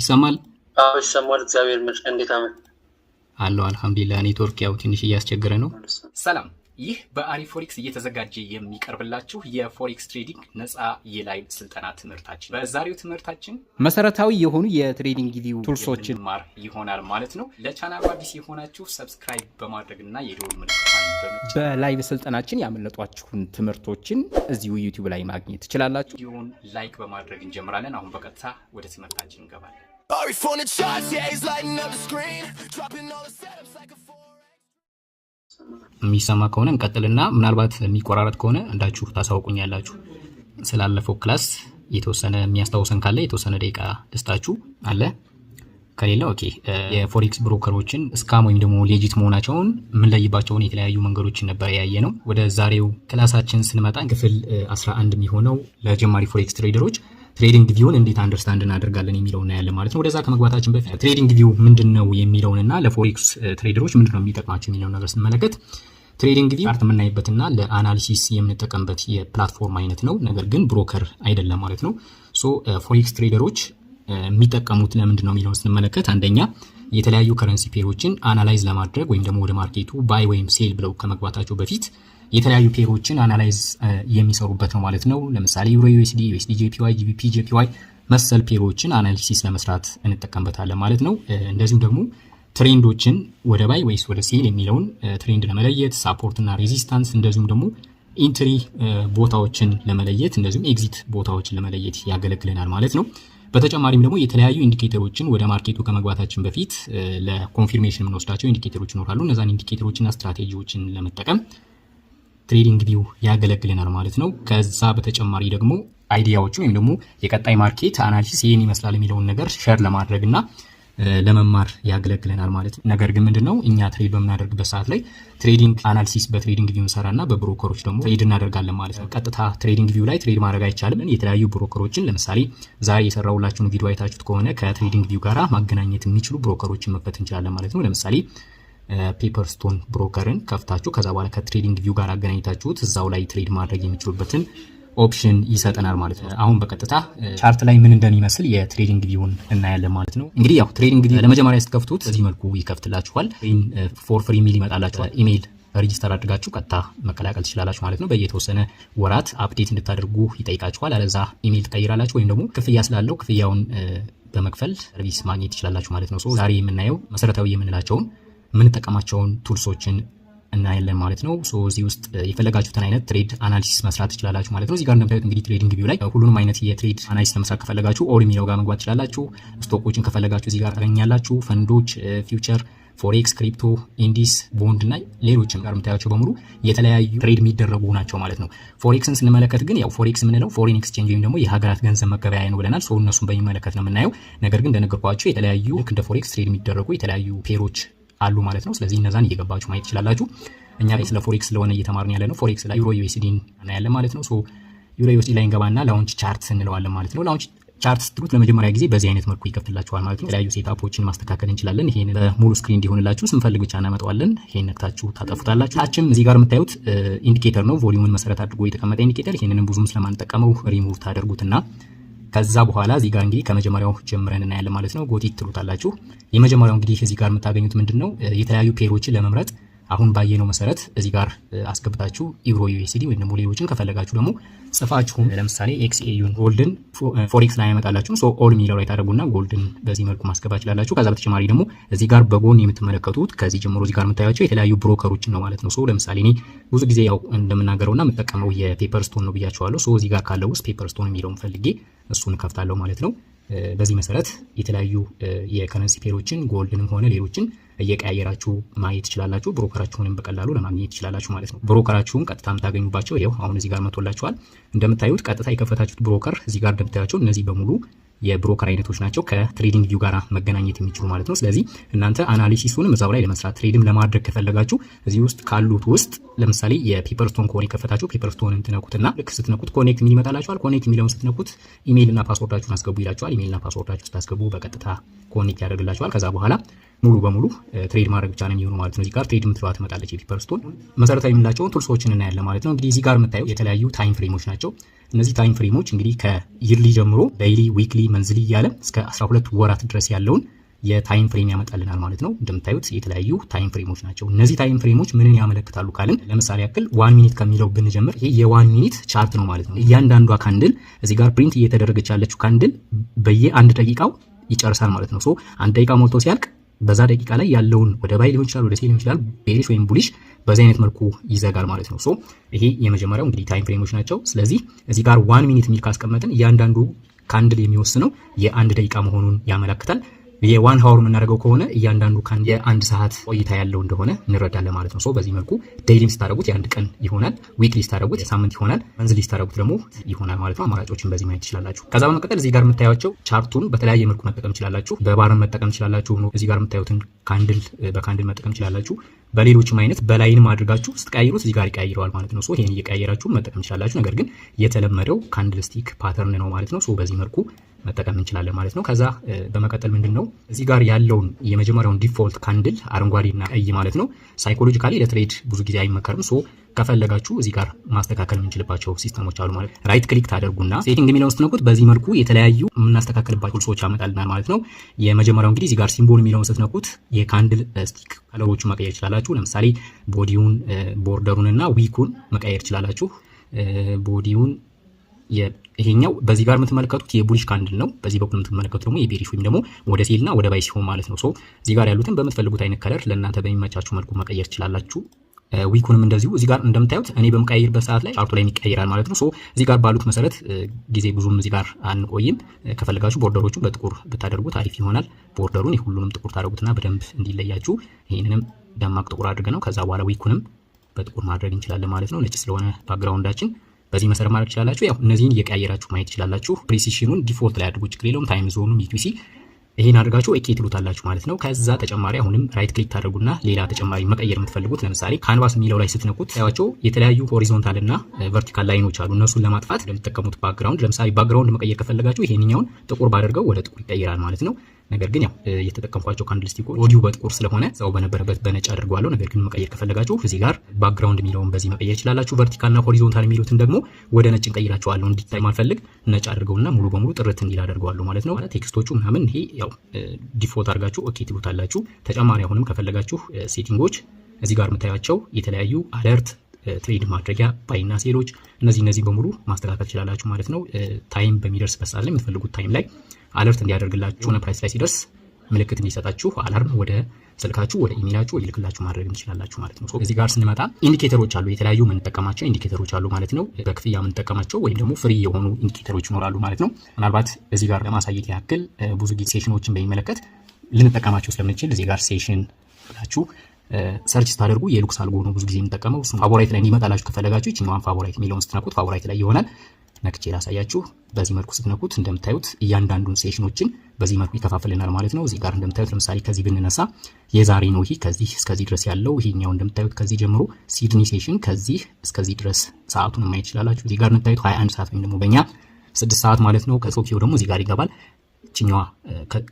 ይሰማል? አዎ ይሰማል። እግዚአብሔር ይመስገን። እንዴት አመ አለው አልሐምዱሊላህ። ኔትወርክ ያው ትንሽ እያስቸገረ ነው። ሰላም፣ ይህ በአሪፍ ፎሬክስ እየተዘጋጀ የሚቀርብላችሁ የ forex trading ነፃ የ live ስልጠና ትምህርታችን። በዛሬው ትምህርታችን መሰረታዊ የሆኑ የ TradingView tools ኦችን የምንማር ይሆናል ማለት ነው። ለቻናሉ አዲስ የሆናችሁ subscribe በማድረግና የደወል ምልክቷን በመጫን በ live ስልጠናችን ያመለጧችሁን ትምህርቶችን እዚሁ YouTube ላይ ማግኘት ትችላላችሁ። ቪዲዮውን like በማድረግ እንጀምራለን። አሁን በቀጥታ ወደ ትምህርታችን እንገባለን። Arif on the charts, yeah, he's lighting up the screen. Dropping all the setups like a 4. የሚሰማ ከሆነ እንቀጥልና ምናልባት የሚቆራረጥ ከሆነ እንዳችሁ ታሳውቁኛላችሁ። ስላለፈው class የተወሰነ የሚያስታውሰን ካለ የተወሰነ ደቂቃ ልስጣችሁ። አለ? ከሌለ okay። የ forex broker ኦችን scam ወይም ደግሞ legit መሆናቸውን የምንለይባቸውን የተለያዩ መንገዶችን ነበር ያየነው። ወደ ዛሬው class ኣችን ስንመጣ ክፍል 11 የሚሆነው ለጀማሪ forex trader ኦች TradingView ን እንዴት understand እናደርጋለን የሚለውን እናያለን ማለት ነው። ወደዛ ከመግባታችን በፊት TradingView ምንድን ነው የሚለውንና ለ forex trader ኦች ምንድን ነው የሚጠቅማቸው የሚለውን ነገር ስንመለከት፣ TradingView chart የምናይበትና ለ analysis የምንጠቀምበት የ platform አይነት ነው። ነገር ግን broker አይደለም ማለት ነው። So forex trader ኦች የሚጠቀሙት ለምንድን ነው የሚለውን ስንመለከት፣ አንደኛ የተለያዩ currency pair ኦችን analyze ለማድረግ ወይም ደግሞ ወደ market ኡ buy ወይም sell ብለው ከመግባታቸው በፊት የተለያዩ pair ኦችን analyze የሚሰሩበት ነው ማለት ነው። ለምሳሌ Euro USD፣ USD JPY፣ GBP JPY መሰል pair ኦችን analysis ለመስራት እንጠቀምበታለን ማለት ነው። እንደዚሁም ደግሞ trend ኦችን ወደ buy ወይስ ወደ sell የሚለውን trend ለመለየት፣ support እና resistance፣ እንደዚሁም ደግሞ entry ቦታዎችን ለመለየት፣ እንደዚሁም exit ቦታዎችን ለመለየት ያገለግለናል ማለት ነው። በተጨማሪም ደግሞ የተለያዩ indicator ኦችን ወደ market ኡ ከመግባታችን በፊት ለ confirmation የምንወስዳቸው indicator ኦች ይኖራሉ። እነዛን indicator ኦችና ስትራቴጂዎችን ለመጠቀም TradingView ያገለግለናል ማለት ነው። ከዛ በተጨማሪ ደግሞ idea ዎችን ወይም ደግሞ የቀጣይ market analysis ይህን ይመስላል የሚለውን ነገር share ለማድረግ እና ለመማር ያገለግለናል ማለት ነው። ነገር ግን ምንድነው፣ እኛ trade በምናደርግበት ሰዓት ላይ trading analysis በ TradingView እንሰራና በ broker ኦች ደግሞ trade እናደርጋለን ማለት ነው። ቀጥታ TradingView ላይ trade ማድረግ አይቻልም። የተለያዩ broker ኦችን፣ ለምሳሌ ዛሬ የሰራሁላችሁን ቪዲዮ አይታችሁት ከሆነ፣ ከ TradingView ጋር ማገናኘት የሚችሉ broker ኦችን መክፈት እንችላለን ማለት ነው። ለምሳሌ Pepperstone broker ን ከፍታችሁ ከዛ በኋላ ከ TradingView ጋር አገናኝታችሁት እዛው ላይ trade ማድረግ የሚችሉበትን option ይሰጠናል ማለት ነው። አሁን በቀጥታ chart ላይ ምን እንደሚመስል የ TradingView ን እናያለን ማለት ነው። እንግዲህ ያው TradingView ለመጀመሪያ ስትከፍቱት በዚህ መልኩ ይከፍትላችኋል። For free የሚል ይመጣላችኋል። Email register አድርጋችሁ ቀጥታ መቀላቀል ትችላላችሁ ማለት ነው። በየተወሰነ ወራት update እንድታደርጉ ይጠይቃችኋል። አለዛ ኢሜይል ትቀይራላችሁ ወይም ደግሞ ክፍያ ስላለው ክፍያውን በመክፈል service ማግኘት ትችላላችሁ ማለት ነው። ዛሬ የምናየው መሰረታዊ የምንላቸውን የምንጠቀማቸውን tools ኦችን እናያለን ማለት ነው። So እዚህ ውስጥ የፈለጋችሁትን አይነት trade analysis መስራት ትችላላችሁ ማለት ነው። እዚህ ጋር እንደምታዩት እንግዲህ TradingView ላይ ሁሉንም አይነት የ trade analysis ለመስራት ከፈለጋችሁ all የሚለው ጋር መግባት ትችላላችሁ። Stock ኦችን ከፈለጋችሁ እዚህ ጋር ታገኛላችሁ። ፈንዶች፣ future፣ forex፣ crypto፣ indices፣ bond እና ሌሎችም ጋር የምታያቸው በሙሉ የተለያዩ trade የሚደረጉ ናቸው ማለት ነው። Forex ን ስንመለከት ግን ያው forex የምንለው foreign exchange ወይም ደግሞ የሀገራት ገንዘብ መገበያያ ነው ብለናል። So እነሱን በሚመለከት ነው የምናየው። ነገር ግን እንደነገርኳችሁ የተለያዩ ልክ እንደ forex trade የሚደረጉ የተለያዩ pair ኦች አሉ ማለት ነው። ስለዚህ እነዛን እየገባችሁ ማየት ትችላላችሁ። እኛ ላይ ስለ forex ስለሆነ እየተማርን ያለ ነው። Forex ላይ Euro USD ን እናያለን ማለት ነው። So Euro USD ላይ እንገባና launch chart እንለዋለን ማለት ነው። Launch chart ስትሉት ለመጀመሪያ ጊዜ በዚህ አይነት መልኩ ይከፍትላችኋል ማለት ነው። የተለያዩ setup ኦችን ማስተካከል እንችላለን። ይሄን በሙሉ screen እንዲሆንላችሁ ስንፈልግ ብቻ እናመጣዋለን። ይሄን ነክታችሁ ታጠፉታላችሁ። ታችም እዚህ ጋር የምታዩት indicator ነው። Volume ን መሰረት አድርጎ የተቀመጠ indicator። ይሄንንም ብዙም ስለማንጠቀመው ሪሙቭ ታደርጉትና ከዛ በኋላ እዚህ ጋር እንግዲህ ከመጀመሪያው ጀምረን እናያለን ማለት ነው። Got it ትሉታላችሁ። የመጀመሪያው እንግዲህ እዚህ ጋር የምታገኙት ምንድን ነው? የተለያዩ pair ኦችን ለመምረጥ አሁን ባየነው መሰረት እዚህ ጋር አስገብታችሁ Euro USD ወይም ደግሞ ሌሎችን ከፈለጋችሁ ደግሞ ጽፋችሁ፣ ለምሳሌ XAU ን፣ gold ን forex ላይ ያመጣላችሁ። So all የሚለው ላይ ታደርጉና gold ን በዚህ መልኩ ማስገባት ትችላላችሁ። ከዛ በተጨማሪ ደግሞ እዚህ ጋር በጎን የምትመለከቱት፣ ከዚህ ጀምሮ እዚህ ጋር የምታያቸው የተለያዩ broker ኦችን ነው ማለት ነው። So ለምሳሌ እኔ ብዙ ጊዜ ያው እንደምናገረውና የምጠቀመው የ Pepperstone ነው ብያችኋለሁ። So እዚህ ጋር ካለው ውስጥ Pepperstone የሚለውን ፈልጌ እሱን ከፍታለሁ ማለት ነው። በዚህ መሰረት የተለያዩ የ currency pair ኦችን፣ gold ንም ሆነ ሌሎችን እየቀያየራችሁ ማየት ትችላላችሁ። Broker ኣችሁንም በቀላሉ ለማግኘት ትችላላችሁ ማለት ነው። Broker ኣችሁን ቀጥታ የምታገኙባቸው ይኸው አሁን እዚህ ጋር መጥቶላችኋል። እንደምታዩት ቀጥታ የከፈታችሁት broker እዚህ ጋር እንደምታያቸው እነዚህ በሙሉ የ broker አይነቶች ናቸው፣ ከ TradingView ጋር መገናኘት የሚችሉ ማለት ነው። ስለዚህ እናንተ analysis ኡንም እዛው ላይ ለመስራት፣ trade ም ለማድረግ ከፈለጋችሁ እዚህ ውስጥ ካሉት ውስጥ ለምሳሌ የ Pepperstone ከሆነ የከፈታችሁ Pepperstone ን ትነኩትና ልክ ስትነኩት connect የሚል ይመጣላችኋል። Connect የሚለውን ስትነኩት ኢሜይል እና password ኣችሁን አስገቡ ይላችኋል። ኢሜይል እና password ኣችሁ ስታስገቡ በቀጥታ connect ያደርግላችኋል። ከዛ በኋላ ሙሉ በሙሉ trade ማድረግ ብቻ ነው የሚሆነው ማለት ነው። እዚህ ጋር trade የምትለዋ ትመጣለች። የ Pepperstone መሰረታዊ የምንላቸውን tools ኦችን እናያለን ማለት ነው። እንግዲህ እዚህ ጋር የምታየው የተለያዩ time frame ኦች ናቸው። እነዚህ time frame ኦች እንግዲህ ከ yearly ጀምሮ daily፣ weekly፣ monthly እያለ እስከ 12 ወራት ድረስ ያለውን የ time frame ያመጣልናል ማለት ነው። እንደምታዩት የተለያዩ time frame ኦች ናቸው። እነዚህ time frame ኦች ምንን ያመለክታሉ ካልን ለምሳሌ ያክል 1 minute ከሚለው ብንጀምር ይሄ የ 1 minute chart ነው ማለት ነው። እያንዳንዷ candle እዚህ ጋር print እየተደረገች ያለችው candle በየአንድ ደቂቃው ይጨርሳል ማለት ነው። So 1 ደቂቃ ሞልቶ ሲያልቅ በዛ ደቂቃ ላይ ያለውን ወደ buy ሊሆን ይችላል፣ ወደ sell ሊሆን ይችላል፣ bearish ወይም bullish በዚህ አይነት መልኩ ይዘጋል ማለት ነው። So ይሄ የመጀመሪያው እንግዲህ time frame ኦች ናቸው። ስለዚህ እዚህ ጋር 1 minute የሚል ካስቀመጥን እያንዳንዱ candle የሚወስነው የ1 ደቂቃ መሆኑን ያመለክታል። የ 1 hour የምናደርገው ከሆነ እያንዳንዱ candle የ1 ሰዓት ቆይታ ያለው እንደሆነ እንረዳለን ማለት ነው። So በዚህ መልኩ daily ም ስታደረጉት የ1 ቀን ይሆናል፣ weekly ስታደረጉት የሳምንት ይሆናል፣ monthly ስታደረጉት ደግሞ ይሆናል ማለት ነው። አማራጮችን በዚህ ማየት ትችላላችሁ። ከዛ በመቀጠል እዚህ ጋር የምታዩቸው chart ኡን በተለያየ መልኩ መጠቀም ትችላላችሁ። በባርም መጠቀም ትችላላችሁ። እዚህ ጋር የምታዩትን candle በ candle መጠቀም ትችላላችሁ። በሌሎችም አይነት በ line ም አድርጋችሁ ስትቀያይሩት እዚህ ጋር ይቀያይረዋል ማለት ነው። So ይሄን እየቀያየራችሁ መጠቀም ትችላላችሁ። ነገር ግን የተለመደው candlestick pattern ነው ማለት ነው። So በዚህ መልኩ መጠቀም እንችላለን ማለት ነው። ከዛ በመቀጠል ምንድን ነው እዚህ ጋር ያለውን የመጀመሪያውን default candle አረንጓዴና ቀይ ማለት ነው psychologically ለ trade ብዙ ጊዜ አይመከርም። So ከፈለጋችሁ እዚህ ጋር ማስተካከል የምንችልባቸው system ኦች አሉ ማለት ነው። Right click ታደርጉና setting የሚለውን ስትነኩት በዚህ መልኩ የተለያዩ የምናስተካከልባቸው tools ኦች ያመጣልናል ማለት ነው። የመጀመሪያው እንግዲህ እዚህ ጋር symbol የሚለውን ስትነኩት የ candlestick color ኦቹን መቀየር ይችላላችሁ። ለምሳሌ body ውን፣ border ኡን እና wick ኡን መቀየር ይችላላችሁ። Body ውን ይሄኛው በዚህ ጋር የምትመለከቱት የ bullish candle ነው። በዚህ በኩል የምትመለከቱት ደግሞ የ bearish ወይም ደግሞ ወደ sell እና ወደ buy ሲሆን ማለት ነው። So እዚህ ጋር ያሉትን በምትፈልጉት አይነት color ለእናንተ በሚመቻችሁ መልኩ መቀየር ትችላላችሁ። Wick ኡንም እንደዚሁ እዚህ ጋር እንደምታዩት እኔ በምቀያይርበት ሰዓት ላይ chart ኡ ላይ ይቀያየራል ማለት ነው። So እዚህ ጋር ባሉት መሰረት ጊዜ ብዙም እዚህ ጋር አንቆይም። ከፈለጋችሁ border ኦቹን በጥቁር ብታደርጉት አሪፍ ይሆናል። Border ኡን የሁሉንም ጥቁር ታደርጉትና በደንብ እንዲለያችሁ ይህንንም ደማቅ ጥቁር አድርገ ነው ከዛ በኋላ wick ኡንም በጥቁር ማድረግ እንችላለን ማለት ነው። ነጭ ስለሆነ background ኣችን በዚህ መሰረት ማድረግ ትችላላችሁ። ያው እነዚህን እየቀያየራችሁ ማየት ትችላላችሁ። Precision ኑን default ላይ አድርጉ፣ ችግር የለውም። Time zone ኑም UTC ይሄን አድርጋችሁ okay ትሉታላችሁ ማለት ነው። ከዛ ተጨማሪ አሁንም right click ታደርጉና ሌላ ተጨማሪ መቀየር የምትፈልጉት ለምሳሌ canvas የሚለው ላይ ስትነኩት ያቸው የተለያዩ horizontal እና vertical line ኦች አሉ። እነሱን ለማጥፋት ለምትጠቀሙት background ለምሳሌ background መቀየር ከፈለጋችሁ ይሄንኛውን ጥቁር ባደርገው ወደ ጥቁር ይቀይራል ማለት ነው። ነገር ግን ያው የተጠቀምኳቸው candlestick ኦች body ው በጥቁር ስለሆነ እዛው በነበረበት በነጭ አድርገዋለሁ። ነገር ግን መቀየር ከፈለጋችሁ እዚህ ጋር background የሚለውን በዚህ መቀየር ይችላላችሁ። Vertical እና horizontal የሚሉትን ደግሞ ወደ ነጭ እንቀይራቸዋለሁ። እንዲታይ ማልፈልግ ነጭ አድርገውና ሙሉ በሙሉ ጥርት እንዲል አደርገዋለሁ ማለት ነው። Text ኦቹ ምናምን ይሄ ያው default አድርጋችሁ okay ትሉታላችሁ። ተጨማሪ አሁንም ከፈለጋችሁ setting ኦች እዚህ ጋር የምታያቸው የተለያዩ alert፣ trade ማድረጊያ፣ buy ና sell ኦች እነዚህ በሙሉ ማስተካከል ትችላላችሁ ማለት ነው። Time በሚደርስበት ሰዓት ላይ የምትፈልጉት time ላይ alert እንዲያደርግላችሁ የሆነ price ላይ ሲደርስ ምልክት እንዲሰጣችሁ alarm ወደ ስልካችሁ፣ ወደ ኢሜይላችሁ ይልክላችሁ ማድረግ እንችላላችሁ ማለት ነው። እዚህ ጋር ስንመጣ indicator ኦች አሉ፣ የተለያዩ የምንጠቀማቸው indicator ኦች አሉ ማለት ነው። በክፍያ የምንጠቀማቸው ወይም ደግሞ free የሆኑ indicator ኦች ይኖራሉ ማለት ነው። ምናልባት እዚህ ጋር ለማሳየት ያክል ብዙ ጊዜ session ኦችን በሚመለከት ልንጠቀማቸው ስለምንችል እዚህ ጋር session ብላችሁ search ስታደርጉ የ LuxAlgo ነው ብዙ ጊዜ የምጠቀመው። እሱ favorite ላይ እንዲመጣላችሁ ከፈለጋችሁ ይችኛዋን favorite የሚለውን ስትነኩት favorite ላይ ይሆናል። ነክቼ ላሳያችሁ። በዚህ መልኩ ስትነኩት እንደምታዩት እያንዳንዱን session ኦችን በዚህ መልኩ ይከፋፍልናል ማለት ነው። እዚህ ጋር እንደምታዩት ለምሳሌ ከዚህ ብንነሳ የዛሬ ነው ይሄ ከዚህ እስከዚህ ድረስ ያለው። ይሄኛው እንደምታዩት ከዚህ ጀምሮ ሲድኒ session ከዚህ እስከዚህ ድረስ ሰዓቱን ማየት ትችላላችሁ። እዚህ ጋር እንደምታዩት 21 ሰዓት ወይም ደግሞ በእኛ 6 ሰዓት ማለት ነው። ከቶኪዮ ደግሞ እዚህ ጋር ይገባል። ችኛዋ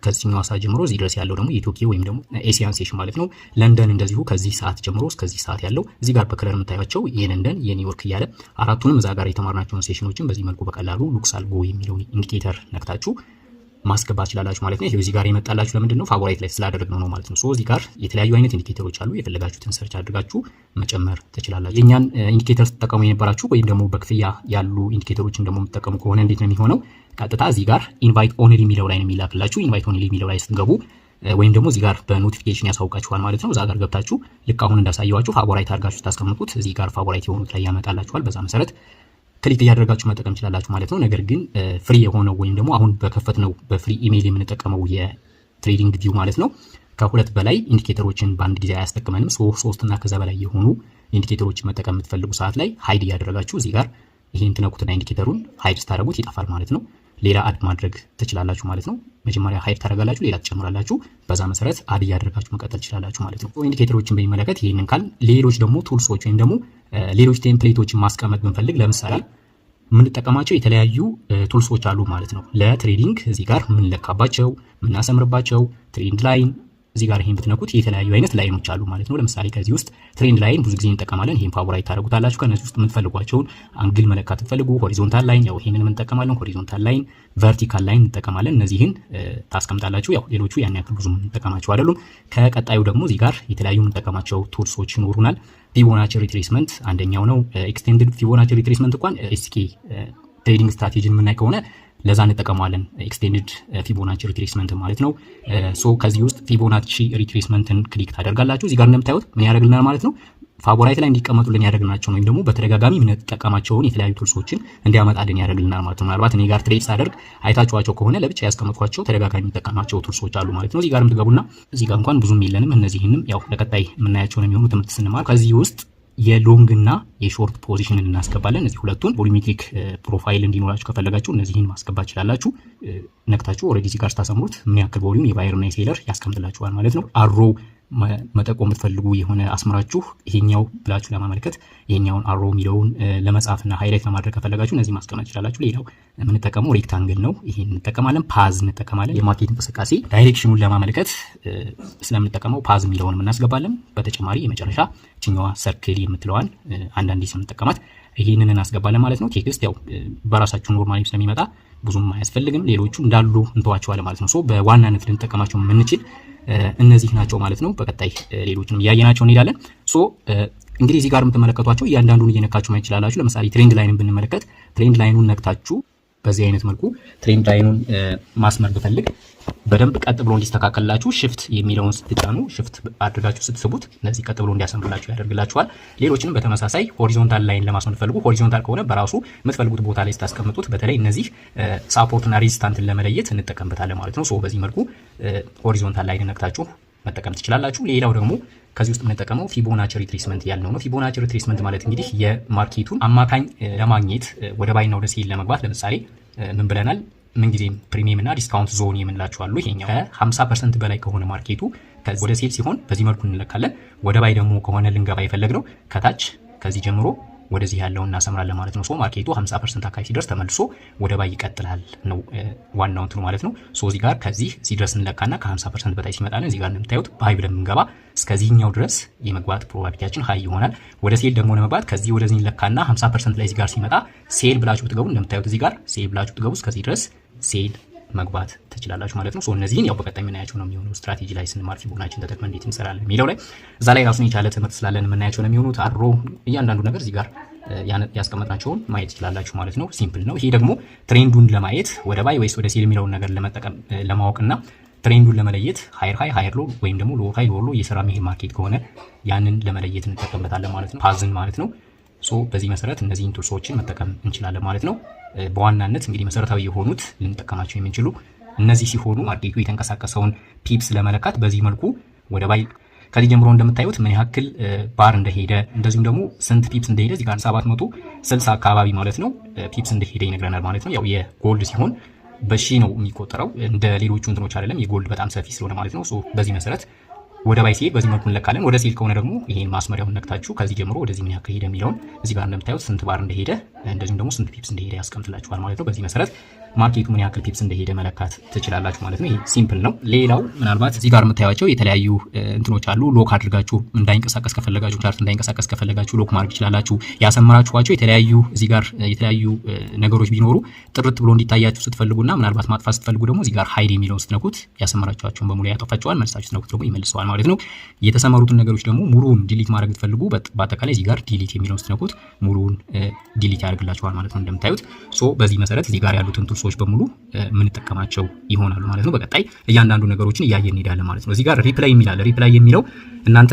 ከዚህኛዋ ሰዓት ጀምሮ እዚህ ድረስ ያለው ደግሞ የቶኪዮ ወይም ደግሞ Asian session ማለት ነው። ለንደን እንደዚሁ ከዚህ ሰዓት ጀምሮ እስከዚህ ሰዓት ያለው እዚህ ጋር በ color የምታዩቸው የለንደን፣ የኒውዮርክ እያለ አራቱንም እዛ ጋር የተማርናቸውን session ኦችን በዚህ መልኩ በቀላሉ LuxAlgo የሚለውን indicator ነክታችሁ ማስገባት ትችላላችሁ ማለት ነው። ይሄ እዚህ ጋር የመጣላችሁ ለምንድን ነው? Favorite ላይ ስላደረግነው ነው ማለት ነው። So እዚህ ጋር የተለያዩ አይነት indicator ኦች አሉ። የፈለጋችሁትን search አድርጋችሁ መጨመር ትችላላችሁ። የኛን indicator ስትጠቀሙ የነበራችሁ ወይም ደግሞ በክፍያ ያሉ indicator ኦችን ደግሞ የምትጠቀሙ ከሆነ እንዴት ነው የሚሆነው? ቀጥታ እዚህ ጋር invite only የሚለው ላይ ነው የሚላክላችሁ። Invite only የሚለው ላይ ስትገቡ ወይም ደግሞ እዚህ ጋር በ notification ያሳውቃችኋል ማለት ነው። እዛ ጋር ገብታችሁ ልክ አሁን እንዳሳየዋችሁ favorite አድርጋችሁ ስታስቀምጡት እዚህ ጋር favorite የሆኑት ላይ ያመጣላችኋል። በዛ መሰረት click እያደረጋችሁ መጠቀም ትችላላችሁ ማለት ነው። ነገር ግን free የሆነው ወይም ደግሞ አሁን በከፈትነው በ free email የምንጠቀመው የ TradingView ማለት ነው ከሁለት በላይ indicator ኦችን በአንድ ጊዜ አያስጠቅመንም። ሶስት እና ከዛ በላይ የሆኑ indicator ኦችን መጠቀም የምትፈልጉ ሰዓት ላይ hide እያደረጋችሁ እዚህ ጋር ይሄን ትነኩትና indicator ኡን hide ስታደርጉት ይጠፋል ማለት ነው። ሌላ add ማድረግ ትችላላችሁ ማለት ነው። መጀመሪያ hide ታደርጋላችሁ፣ ሌላ ትጨምራላችሁ። በዛ መሰረት add እያደረጋችሁ መቀጠል ትችላላችሁ ማለት ነው። Indicator ኦችን በሚመለከት ይህንን ካልን ሌሎች ደግሞ tools ኦች ወይም ደግሞ ሌሎች template ኦችን ማስቀመጥ ብንፈልግ ለምሳሌ የምንጠቀማቸው የተለያዩ tools ኦች አሉ ማለት ነው። ለ trading እዚህ ጋር የምንለካባቸው፣ የምናሰምርባቸው trend line፣ እዚህ ጋር ይሄን ብትነኩት የተለያዩ አይነት line ኦች አሉ ማለት ነው። ለምሳሌ ከዚህ ውስጥ trend line ብዙ ጊዜ እንጠቀማለን። ይሄን favorite ታደርጉታላችሁ። ከነዚህ ውስጥ የምትፈልጓቸውን angle መለካት ትፈልጉ horizontal line፣ ያው ይሄንን እንጠቀማለን። Horizontal line፣ vertical line እንጠቀማለን። እነዚህን ታስቀምጣላችሁ። ያው ሌሎቹ ያን ያክል ብዙ የምንጠቀማቸው አይደሉም። ከቀጣዩ ደግሞ እዚህ ጋር የተለያዩ የምንጠቀማቸው tools ኦች ይኖሩናል። Fibonacci retracement አንደኛው ነው። Extended Fibonacci retracement እንኳን SK trading strategy ን የምናይ ከሆነ ለዛ እንጠቀመዋለን። Extended Fibonacci retracement ማለት ነው። So ከዚህ ውስጥ Fibonacci retracement ን click ታደርጋላችሁ። እዚህ ጋር እንደምታዩት ምን ያደርግልናል ማለት ነው? Favorite ላይ እንዲቀመጡልን ያደርግናቸውን ወይም ደግሞ በተደጋጋሚ የምንጠቀማቸውን የተለያዩ tools ኦችን እንዲያመጣልን ያደርግልናል ማለት ነው። ምናልባት እኔ ጋር trade ሳደርግ አይታችኋቸው ከሆነ ለብቻ ያስቀመጥኳቸው ተደጋጋሚ የምጠቀማቸው tools ኦች አሉ ማለት ነው። እዚህ ጋር የምትገቡና እዚህ ጋር እንኳን ብዙም የለንም። እነዚህንም ያው ለቀጣይ የምናያቸው ነው የሚሆኑ ትምህርት ስንማር። ከዚህ ውስጥ የ long እና የ short position ን እናስገባለን። እነዚህ ሁለቱን volumetric profile እንዲኖራችሁ ከፈለጋችሁ እነዚህን ማስገባት ትችላላችሁ። ነክታችሁ already እዚህ ጋር ስታሰምሩት ምን ያክል volume የ buyer እና የ seller ያስቀምጥላችኋል ማለት ነው። Arrow መጠቆም የምትፈልጉ የሆነ አስምራችሁ ይሄኛው ብላችሁ ለማመልከት፣ ይሄኛውን arrow የሚለውን ለመጻፍና highlight ለማድረግ ከፈለጋችሁ እነዚህ ማስቀመጥ ትችላላችሁ። ሌላው የምንጠቀመው rectangle ነው። ይሄን እንጠቀማለን። Path እንጠቀማለን። የ market እንቅስቃሴ direction ኑን ለማመልከት ስለምንጠቀመው path የሚለውን እናስገባለን። በተጨማሪ የመጨረሻ ችኛዋ circle የምትለዋን አንዳንዴ ስለምንጠቀማት ይህንን እናስገባለን ማለት ነው። Text ያው በራሳችሁ normally ስለሚመጣ ብዙም አያስፈልግም። ሌሎቹ እንዳሉ እንተዋቸዋለን ማለት ነው። So በዋናነት ልንጠቀማቸው የምንችል እነዚህ ናቸው ማለት ነው። በቀጣይ ሌሎችንም እያየናቸው እንሄዳለን። So እንግዲህ እዚህ ጋር የምትመለከቷቸው እያንዳንዱን እየነካችሁ ማየት ትችላላችሁ። ለምሳሌ trend line ን ብንመለከት trend line ኑን ነክታችሁ በዚህ አይነት መልኩ trend line ኑን ማስመር ብፈልግ በደንብ ቀጥ ብሎ እንዲስተካከልላችሁ shift የሚለውን ስትጫኑ፣ shift አድርጋችሁ ስትስቡት እነዚህ ቀጥ ብሎ እንዲያሰምርላችሁ ያደርግላችኋል። ሌሎችንም በተመሳሳይ horizontal line ለማስመር ፈልጉ፣ horizontal ከሆነ በራሱ የምትፈልጉት ቦታ ላይ ስታስቀምጡት በተለይ እነዚህ support ና resistance ን ለመለየት እንጠቀምበታለን ማለት ነው። So በዚህ መልኩ horizontal line ነክታችሁ መጠቀም ትችላላችሁ። ሌላው ደግሞ ከዚህ ውስጥ የምንጠቀመው Fibonacci retracement ያልነው ነው። Fibonacci retracement ማለት እንግዲህ የ market ኡን አማካኝ ለማግኘት ወደ buy ና ወደ sell ለመግባት ለምሳሌ ምን ብለናል? ምንጊዜም premium እና discount zone የምንላቸው አሉ። ይሄኛው ከ50% በላይ ከሆነ market ኡ ወደ sell ሲሆን በዚህ መልኩ እንለካለን። ወደ buy ደግሞ ከሆነ ልንገባ የፈለግነው ከታች ከዚህ ጀምሮ ወደዚህ ያለውን እናሰምራለን ማለት ነው። So market ኡ 50% አካባቢ ሲደርስ ተመልሶ ወደ buy ይቀጥላል ነው ዋናው እንትኑ ማለት ነው። So እዚህ ጋር ከዚህ ሲደርስ እንለካና ከ50% በታች ሲመጣልን እዚህ ጋር እንደምታዩት buy ብለን የምንገባ እስከዚህኛው ድረስ የመግባት probability ያችን high ይሆናል። ወደ sell ደግሞ ለመግባት ከዚህ ወደዚህ እንለካና 50% ላይ እዚህ ጋር ሲመጣ sell ብላችሁ ብትገቡ፣ እንደምታዩት እዚህ ጋር sell ብላችሁ ብትገቡ እስከዚህ ድረስ sell መግባት ትችላላችሁ ማለት ነው። So እነዚህን ያው በቀጣይ የምናያቸው ነው የሚሆነው፣ ስትራቴጂ ላይ ስንማር Fibonacci ን ተጠቅመን እንዴት እንሰራለን የሚለው ላይ እዛ ላይ ራሱን የቻለ ትምህርት ስላለን የምናያቸው ነው የሚሆኑት። Arrow እያንዳንዱ ነገር እዚህ ጋር ያስቀመጥናቸውን ማየት ትችላላችሁ ማለት ነው። Simple ነው። ይሄ ደግሞ trend ኡን ለማየት ወደ buy ወይስ ወደ sell የሚለውን ነገር ለመጠቀም ለማወቅና trend ኡን ለመለየት higher high higher low ወይም ደግሞ lower high lower low እየሰራ የሚሄድ market ከሆነ ያንን ለመለየት እንጠቀምበታለን ማለት ነው። Path ን ማለት ነው። So በዚህ መሰረት እነዚህን tools ኦችን መጠቀም እንችላለን ማለት ነው። በዋናነት እንግዲህ መሰረታዊ የሆኑት ልንጠቀማቸው የምንችሉ እነዚህ ሲሆኑ market ኡ የተንቀሳቀሰውን pips ለመለካት በዚህ መልኩ ወደ buy ከዚህ ጀምሮ እንደምታዩት ምን ያክል ባር እንደሄደ እንደዚሁም ደግሞ ስንት pips እንደሄደ እዚህ ጋር 760 አካባቢ ማለት ነው pips እንደሄደ ይነግረናል ማለት ነው። ያው የ gold ሲሆን በሺ ነው የሚቆጠረው፣ እንደ ሌሎቹ እንትኖች አይደለም። የ gold በጣም ሰፊ ስለሆነ ማለት ነው። So በዚህ መሰረት ወደ buy ሲሄድ በዚህ መልኩ እንለካለን። ወደ sell ከሆነ ደግሞ ይሄን ማስመሪያውን ነክታችሁ ከዚህ ጀምሮ ወደዚህ ምን ያክል ሄደ የሚለውን እዚህ ጋር እንደምታዩት ስንት ባር እንደሄደ እንደዚሁም ደግሞ ስንት pips እንደሄደ ያስቀምጥላችኋል ማለት ነው። በዚህ መሰረት market ኡ ምን ያክል pips እንደሄደ መለካት ትችላላችሁ ማለት ነው። ይሄ simple ነው። ሌላው ምናልባት እዚህ ጋር የምታዩቸው የተለያዩ እንትኖች አሉ። Lock አድርጋችሁ እንዳይንቀሳቀስ ከፈለጋችሁ፣ chart እንዳይንቀሳቀስ ከፈለጋችሁ lock ማድረግ ትችላላችሁ። ያሰመራችኋቸው የተለያዩ እዚህ ጋር የተለያዩ ነገሮች ቢኖሩ ጥርት ብሎ እንዲታያችሁ ስትፈልጉና ምናልባት ማጥፋት ስትፈልጉ ደግሞ እዚህ ጋር hide የሚለውን ስትነኩት ያሰመራችኋቸውን በሙሉ ያጠፋቸዋል። መልሳችሁ ስትነኩት ደግሞ ይመልሰዋል ማለት ነው። የተሰመሩትን ነገሮች ደግሞ ሙሉውን delete ማድረግ ብትፈልጉ በአጠቃላይ እዚህ ጋር delete የሚለውን ስትነኩት ሙሉውን delete ያደርግላችኋል ማለት ነው እንደምታዩት። So በዚህ መሰረት እዚህ ጋር ያሉትን tools ኦች በሙሉ የምንጠቀማቸው ይሆናሉ ማለት ነው። በቀጣይ እያንዳንዱ ነገሮችን እያየን እንሄዳለን ማለት ነው። እዚህ ጋር replay የሚል አለ። Replay የሚለው እናንተ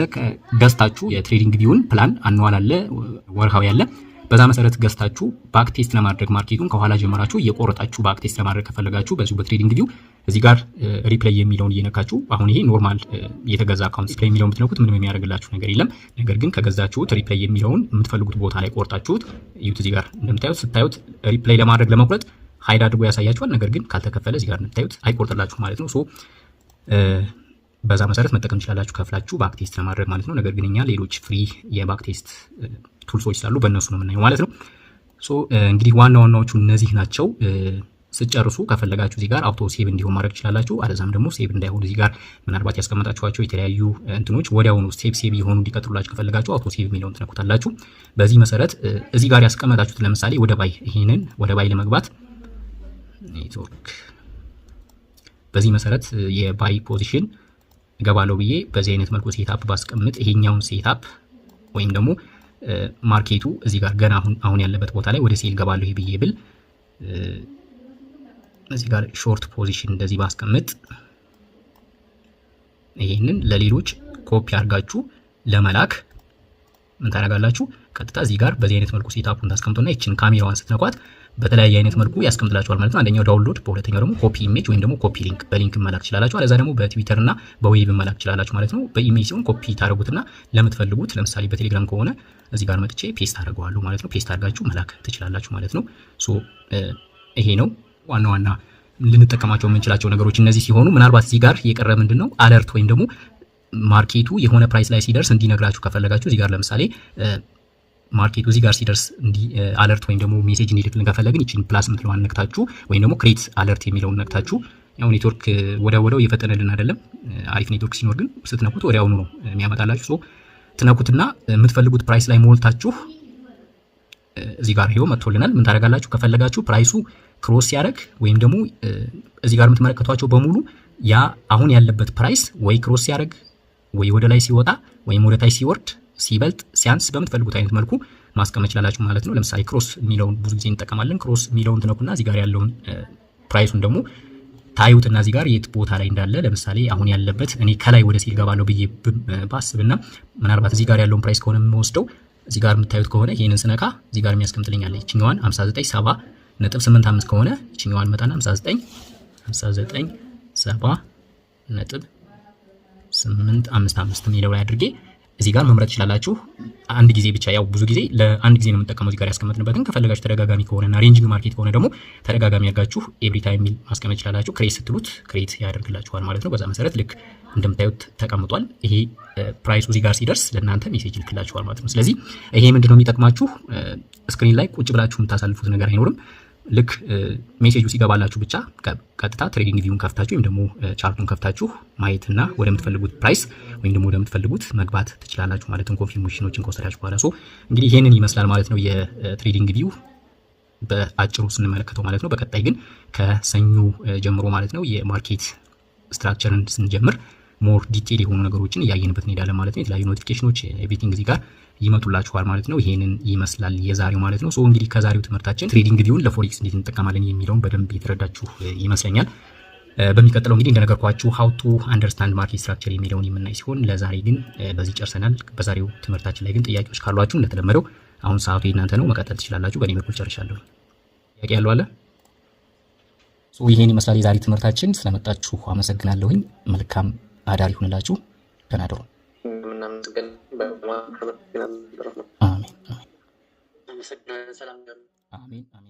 ገዝታችሁ የ TradingView ን plan annual አለ፣ ወርሃዊ አለ፣ በዛ መሰረት ገዝታችሁ back test ለማድረግ market ኡን ከኋላ ጀመራችሁ እየቆረጣችሁ back test ለማድረግ ከፈለጋችሁ በዚሁ በ TradingView እዚህ ጋር replay የሚለውን እየነካችሁ፣ አሁን ይሄ normal የተገዛ account replay የሚለውን ብትነኩት ምንም የሚያደርግላችሁ ነገር የለም። ነገር ግን ከገዛችሁት replay የሚለውን የምትፈልጉት ቦታ ላይ ቆርጣችሁት እዩት። እዚህ ጋር እንደምታዩት ስታዩት replay ለማድረግ ለመቁረጥ Hide አድርጎ ያሳያችኋል። ነገር ግን ካልተከፈለ እዚህ ጋር እንደምታዩት አይቆርጥላችሁ ማለት ነው። So በዛ መሰረት መጠቀም ትችላላችሁ ከፍላችሁ backtest ለማድረግ ማለት ነው። ነገር ግን እኛ ሌሎች free የ backtest tools ኦች ስላሉ በእነሱ ነው የምናየው ማለት ነው። So እንግዲህ ዋና ዋናዎቹ እነዚህ ናቸው። ስትጨርሱ ከፈለጋችሁ እዚህ ጋር auto save እንዲሆን ማድረግ ትችላላችሁ። አለዛም ደግሞ save እንዳይሆን እዚህ ጋር ምናልባት ያስቀመጣችኋቸው የተለያዩ እንትኖች ወዲያውኑ save የሆኑ እንዲቀጥሉላችሁ ከፈለጋችሁ auto save የሚለውን ትነኩታላችሁ። በዚህ መሰረት እዚህ ጋር ያስቀመጣችሁት ለምሳሌ ወደ buy፣ ይሄንን ወደ buy ለመግባት ኔትወርክ በዚህ መሰረት የ buy position እገባለሁ ብዬ በዚህ አይነት መልኩ setup ባስቀምጥ፣ ይሄኛውን setup ወይም ደግሞ market ኡ እዚህ ጋር ገና አሁን ያለበት ቦታ ላይ ወደ sell እገባለሁ ብዬ ብል፣ እዚህ ጋር short position እንደዚህ ባስቀምጥ፣ ይሄንን ለሌሎች ኮፒ አድርጋችሁ ለመላክ ምን ታደርጋላችሁ? ቀጥታ እዚህ ጋር በዚህ አይነት መልኩ setup ኡን ታስቀምጡና ይችን ካሜራዋን ስትነኳት በተለያየ አይነት መልኩ ያስቀምጥላችኋል ማለት ነው። አንደኛው download፣ በሁለተኛው ደግሞ copy image ወይም ደግሞ copy link፣ በ link መላክ ትችላላችሁ። አለዛ ደግሞ በትዊተር እና በ web መላክ ትችላላችሁ ማለት ነው። በ image ሲሆን ኮፒ ታደርጉትና ለምትፈልጉት፣ ለምሳሌ በቴሌግራም ከሆነ እዚህ ጋር መጥቼ paste አደርገዋለሁ ማለት ነው። Paste አድርጋችሁ መላክ ትችላላችሁ ማለት ነው። So ይሄ ነው ዋና ዋና ልንጠቀማቸው የምንችላቸው ነገሮች እነዚህ ሲሆኑ፣ ምናልባት እዚህ ጋር የቀረ ምንድን ነው? Alert ወይም ደግሞ market ኡ የሆነ price ላይ ሲደርስ እንዲነግራችሁ ከፈለጋችሁ፣ እዚህ ጋር ለምሳሌ market ኡ እዚህ ጋር ሲደርስ እንዲ alert ወይም ደግሞ message እንዲልክልን ከፈለግን ይችን plus የምትለዋን ነክታችሁ ወይም ደግሞ create alert የሚለውን ነክታችሁ፣ ያው ኔትወርክ ወዲያው ወዲያው እየፈጠነልን አይደለም። አሪፍ ኔትወርክ ሲኖር ግን ስትነኩት ወዲያውኑ ነው የሚያመጣላችሁ። So ትነኩትና የምትፈልጉት price ላይ ሞልታችሁ እዚህ ጋር ይኸው መጥቶልናል። ምን ታደርጋላችሁ? ከፈለጋችሁ price ኡ cross ሲያደርግ ወይም ደግሞ እዚህ ጋር የምትመለከቷቸው በሙሉ ያ አሁን ያለበት price ወይ cross ሲያደርግ ወይ ወደ ላይ ሲወጣ ወይም ወደ ታች ሲወርድ፣ ሲበልጥ፣ ሲያንስ በምትፈልጉት አይነት መልኩ ማስቀመጥ ይችላላችሁ ማለት ነው። ለምሳሌ cross የሚለውን ብዙ ጊዜ እንጠቀማለን። Cross የሚለውን ትነኩና እዚህ ጋር ያለውን price ኡን ደግሞ ታዩትና እዚህ ጋር የት ቦታ ላይ እንዳለ፣ ለምሳሌ አሁን ያለበት እኔ ከላይ ወደ sell ገባለሁ ብዬ ባስብና ምናልባት እዚህ ጋር ያለውን price ከሆነ የምወስደው፣ እዚህ ጋር የምታዩት ከሆነ ይሄንን ስነካ እዚህ ጋር የሚያስቀምጥልኝ አለ። ይችኛዋን 59 7 ነጥብ 85 ከሆነ ይችኛዋን መጣና 59 7 ነጥብ 855 የሚለው ላይ አድርጌ እዚህ ጋር መምረጥ ትችላላችሁ። አንድ ጊዜ ብቻ፣ ያው ብዙ ጊዜ ለአንድ ጊዜ ነው የምንጠቀመው እዚህ ጋር ያስቀመጥንበትን። ከፈለጋችሁ ተደጋጋሚ ከሆነና ranging market ከሆነ ደግሞ ተደጋጋሚ አድርጋችሁ every time የሚል ማስቀመጥ ትችላላችሁ። Create ስትሉት create ያደርግላችኋል ማለት ነው። በዛ መሰረት ልክ እንደምታዩት ተቀምጧል። ይሄ price ኡ እዚህ ጋር ሲደርስ ለእናንተ message ይልክላችኋል ማለት ነው። ስለዚህ ይሄ ምንድነው የሚጠቅማችሁ? Screen ላይ ቁጭ ብላችሁ የምታሳልፉት ነገር አይኖርም። ልክ message ኡ ሲገባላችሁ ብቻ ቀጥታ TradingView ን ከፍታችሁ ወይም ደግሞ chart ኡን ከፍታችሁ ማየትና ወደምትፈልጉት price ወይም ደግሞ ወደምትፈልጉት መግባት ትችላላችሁ ማለት ነው። Confirmation ኦችን ከወሰዳችሁ በኋላ። So እንግዲህ ይሄንን ይመስላል ማለት ነው የ TradingView በአጭሩ ስንመለከተው ማለት ነው። በቀጣይ ግን ከሰኞ ጀምሮ ማለት ነው የ market structure ን ስንጀምር more detail የሆኑ ነገሮችን እያየንበት እንሄዳለን ማለት ነው። የተለያዩ notification ኦች everything እዚህ ጋር ይመጡላችኋል ማለት ነው። ይሄንን ይመስላል የዛሬው ማለት ነው። So እንግዲህ ከዛሬው ትምህርታችን TradingView ን ለ forex እንዴት እንጠቀማለን የሚለውን በደንብ የተረዳችሁ ይመስለኛል። በሚቀጥለው እንግዲህ እንደነገርኳችሁ how to understand market structure የሚለውን የምናይ ሲሆን ለዛሬ ግን በዚህ ጨርሰናል። በዛሬው ትምህርታችን ላይ ግን ጥያቄዎች ካሏችሁ እንደተለመደው አሁን ሰዓቱ የእናንተ ነው፣ መቀጠል ትችላላችሁ። በእኔ በኩል ጨርሻለሁ። ጥያቄ ያለው አለ? So ይሄን ይመስላል የዛሬ ትምህርታችን። ስለመጣችሁ አመሰግናለሁኝ። መልካም አዳር ይሁንላችሁ። ደህና እደሩ። አሜን። አመሰግናለን። ሰላም። አሜን አሜን።